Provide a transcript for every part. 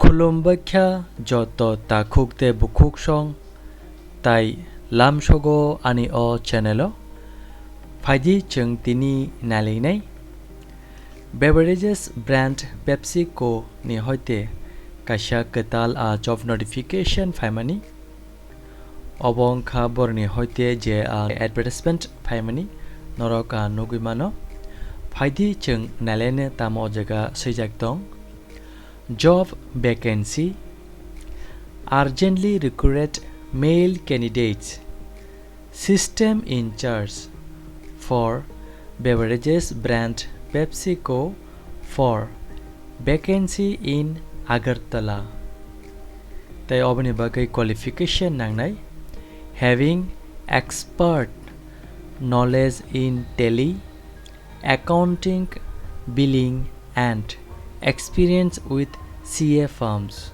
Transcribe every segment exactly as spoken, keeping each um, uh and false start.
Khulumbaikha joto takhuk tei bukhuksong tai lamsogo ani o channel o. Phaidi chwng tini nailainai. Beverages brand PepsiCo ni hoite kaisa kwtal a job notification phaimani. Obo wngkha borni hoite je a advertisement phaimani norok a nugwi mano. Phaidi chwng nailainai tamo o jaga swijak tong. Job vacancy. Urgently recruit male candidates. System in charge for beverages brand PepsiCo for vacancy in Agartala. Tei oboni bagwi qualification nangnai, having expert knowledge in Tally, accounting, billing, and experience with C A firms.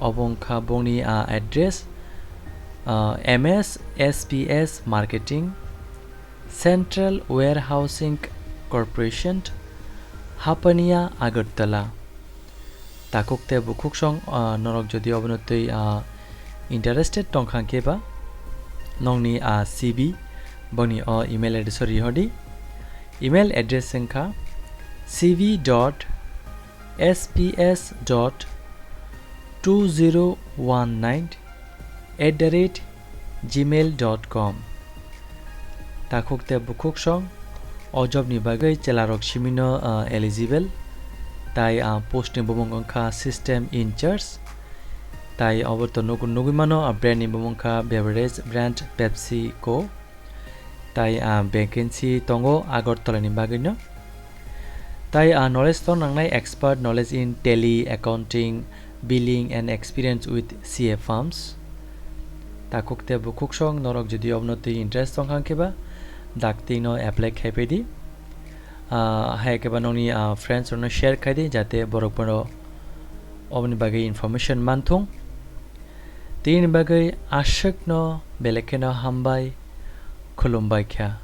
Obo wngkha bongni a address, ah, M S S P S Marketing, Central Warehousing Corporation, Hapania, Agartala. Takhuk tei bukhuksong, ah, norok jodi obono twi, ah, interested tongkha khe ba, nongni, ah, C V boni o email address o rihordi. Email address wngkha C V dot S P S dot two zero one nine at the rate gmail dot com. Takhuk tei bukhuksong o job ni bagwi chelarok simino, ah, eligible. Tai, ah, post ni bumung wngkha system in charge. Tai obo to nugu-, nugwi mano, ah, brand ni bumung wngkha beverage brand PepsiCo. Tai, ah, vacancy tongo Agartala ni bagwino. Tai, ah, knowledge tong nangnai expert knowledge in Tally, accounting, billing and experience with C A firms. Takhuk tei bukhuksong norok jodi obono twi interest tongkha khe ba, dakti no apply khai phaidi. Ah, hai khe ba nongni, ah, friends rokno share khai di, jate borok bono oboni bagwi information manthung. Tini bagwi aswkno belai kheno hambai, khulumbai kha.